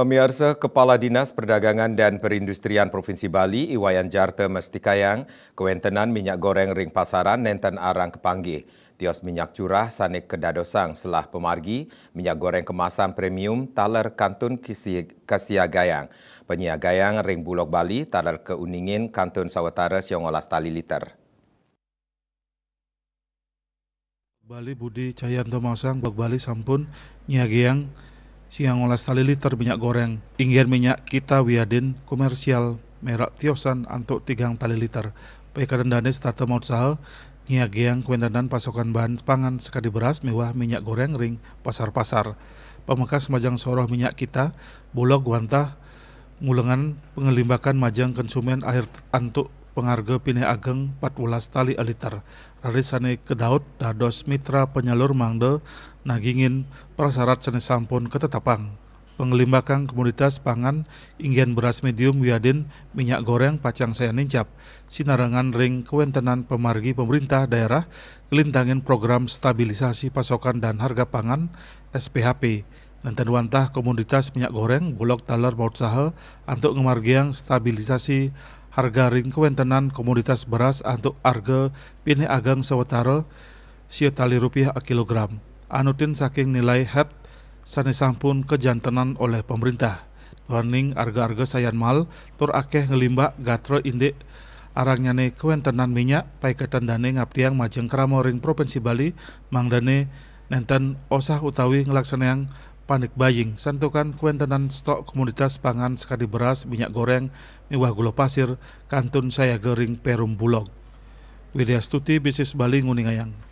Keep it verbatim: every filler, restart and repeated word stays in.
Pamiarsa, Kepala Dinas Perdagangan dan Perindustrian Provinsi Bali, I Wayan Jarta, mestikayang kawéntenan minyak goreng ring pasaran nénten arang kapanggih. Tios minyak curah sané kadadosang selah pamargi, minyak goreng kemasan premium taler kantun kisi-, kasiagayang. Panyiagayang ring Bulog Bali taler kauningin kantun sawatara siangolas tali liter. Bali Budi Cahyanto maosang, Bulog Bali sampun nyiagayang siangolas tali liter minyak goreng, inggih minyak kita wiadin komersial merek tiosan antuk tigang tali liter. Paiketan dané setata mautsaha nyiagayang kawéntenan pasokan bahan pangan sakadi beras miwah minyak goreng ring pasar-pasar. Pamekas majeng soroh minyak kita, Bulog wantah ngulengang panglimbakan majeng konsumén akhir antuk pangarga pinih ageng patbelas tali aliter. Raris sané kadaut dados mitra panyalur mangda nagingin prasarat sané sampun katetepang. Panglimbakan komoditas pangan inggih beras medium wiadin minyak goreng pacang sayan nincap, sinarengan ring kawéntenan pamargi pamréntah daerah nglintangin program stabilisasi pasokan dan harga pangan, S P H P. Nénten wantah komoditas minyak goreng, Bulog taler mautsaha antuk ngamargiang stabilisasi harga ring kawéntenan komoditas beras antuk arga pinih ageng sawatara sia tali rupiah a kilogram, anutin saking nilai hét sané sampun kajantenan olih pamréntah. Duaning arga-arga sayan mael tur akéh nglimbak gatra indik arangnyané kawéntenan minyak, paiketan dané ngaptiang majeng krama ring Provinsi Bali, mangdané nénten osah utawi nglaksanayang panic buying, santukan kawéntenan stok komoditas pangan sakadi beras, minyak goreng, miwah gula pasir kantun sayaga ring Perum Bulog. Widya Stuti, Bisnis Bali, nguningayang.